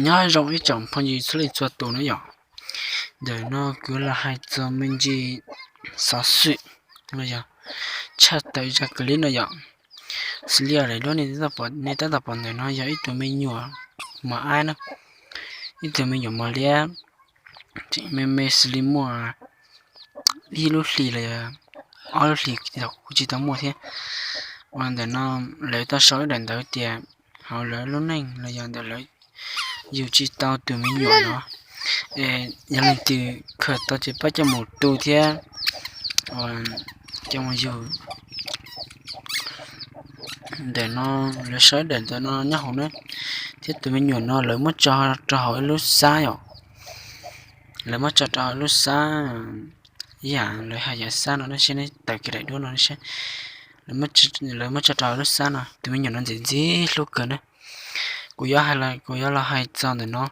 Nyob zoo ib tsoom phooj ywg txhua leej txhua tus na yom. Ntawm no kuv los hais txog me ntsis xov xwm los yog tshaj tawm zaj clip no yom. Xws li lawm lub nej tab tom pom ntawm no yog ib tug me nyuam mos ab na, ib tug me nyuam mos liab, tseem me me xws li muaj ib lub hlis los yog ob lub hlis kuj tsis tau muaj thiab. Uas ntawm no lawv tau sau ib daim ntawv tias hauv lawv lub neej los yog ntawm lawv yug tsis tau tus me nyuam no, es yog leej twg khaws tau ces pab coj mus tu thiab coj mus yug. Ntawm no lawv sau ib daim ntawv no nyob hauv na, thiab tus me nyuam no lawv muab tso rau hauv ib lub xab yom. Lawv muab tso rau hauv ib lub xab, ib yam lawv hais yam xab no ne, seb neb tawm kiag daim duab no seb. Lawv muab tso rau hauv lub xab no, tus me nyuam no ntxim ntxim hlub kawg na. Kuv yuav hais, kuv yuav los hais txog ntawm no,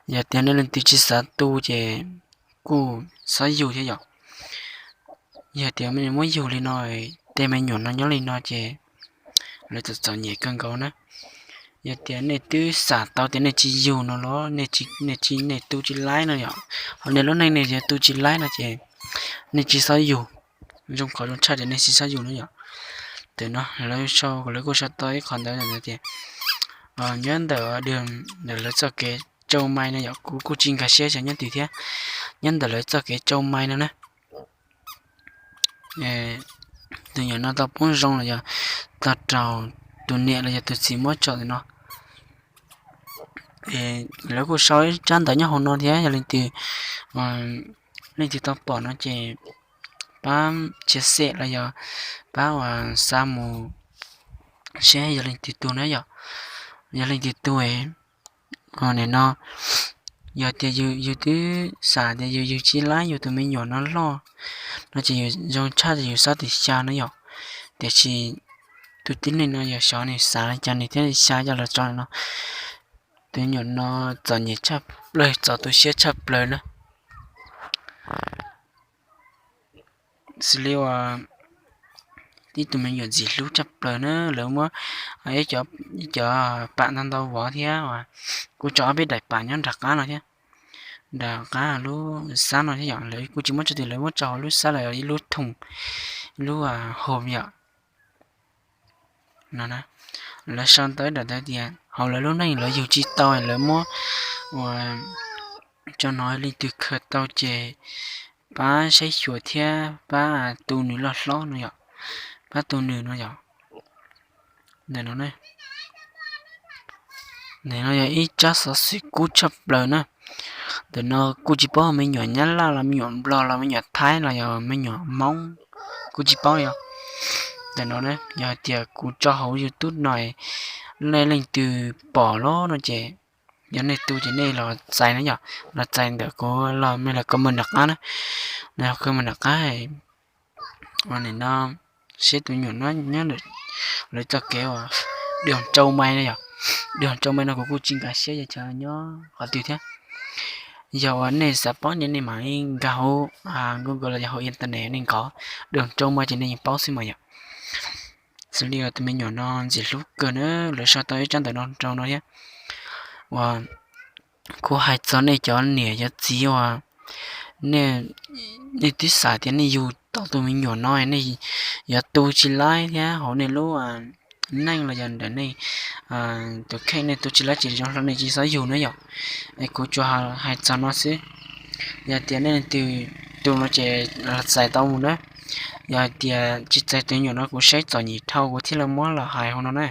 yog tias nej leej twg tsis xav tu ces kuj txhob yug thiab yom. Yog tias muab yug li no, tej me nyuam no nyob li no ces lawv txom txom nyem kawg nkaus na. Yog tias nej twb xav tau tias nej tsis yug no los nej tsis, nej tu tsis laib no yom, ho nej lub neej nej yog tu tsis laib no ces nej tsis txhob yug. Zoo qhov zoo tshaj tias nej tsis txhob yug no yom. Tam no lawv sau, lawv kuj sau tau ib qho ntawv tias nyob ntawm, ntawm lawv txoj kev tsau mai no yom, kuv kuj tsis nkag siab xyov nyob twg thiab. Nyob ntawm lawv txoj kev tsau mai no na, tus nyuam no tau poob zoo los yog tau raug tus niam los yog tus txiv muab tso ntawm no. Lawv kuj sau ib tsab ntawv nyob hauv no thiab, yog leej twg, leej twg tau pom no ces pab share los yog pab uas xa mus seb yog leej twg tu na yom. Yog leej twg tu nim no, yog tias yus twb xav tias yus yug tsis laib yus tus me nyuam no loj no ces yus zoo tshaj tias yus xob tus xya na yom. Tiam sis tus tib neeg no yog xyov nws xav li cas nws thiaj li xya coj los tso no. Tus me nyuam no txom nyem tshaj plaws, txom tu siab tshaj plaws na. Xws li uas tib tug me nyuam ntxim hlub tshaj plaws na, lawv muab ib cov pam ntau ntau vov thiab, kuj tso ob peb daim pam nyob nram qab no thiab, nram qab lub xab no thiab yom. Lawv kuj tsis muab tso twg, lawv muab tso hauv lub xab los ib lub thooj, ib lub hauv yom. No, lawv sau ntawv ib daim ntawv tias hauv lawv lub neej lawv yug tsis tau, lawv muab ua tso no, leej twg khaws tau ces pab saib xyuas thiab pab tu nws loj hlob no yom, pab tu nws no yom. Ntawm no, ntawm no yog ib tsab xov xwm kub tshaj plaws na. Ntawm no kuj tsis paub me nyuam Nyab Laj los me nyuam Nplog los me nyuam Thaib los yog me nyuam Hmoob, kuj tsis paub li os. Ntawm no yog tias kuv tso hauv YouTube no, nej leej twg pom los no ces yog nej tu ces nej los txais na yom, los txais ntawm kuv los me los comment nram qab na, los comment nram qab. Ua nim no seb tus nyuam no nyob lawv txoj kev uas dua tsau mai no yom. Dua tsau mai no kuv kuj tsis nkag siab yog cov nyob qhov twg thiab. Yog uas nej xav paub ces nej mam li nkag hauv Google los yog hauv internet nej nkov dua tsau mai ces nej yeej paub xwb mas yom. Xws li tus me nyuam no ntxim hlub kawg na, lawv sau tau ib tsab ntawv no rau no thiab. Uas kuv hais txog nej cov niam cov txiv uas nej twb xav tias nej yug tau tus me nyuam no nej yuav tu tsis laib thiab hauv nej lub neej los yog ntawm nej tus kheej nej tu tsis laib tsis zoo hlo nej tsis xav yug na yom. Es kuv tsuas hais txog no xwb. Yog tias nej leej twg tu no ces los txais tau mus na. Yog hais tias tsis txais tus me nyuam no kuv saib txom nyem dhau kuv thiaj li muab los hais hauv no na.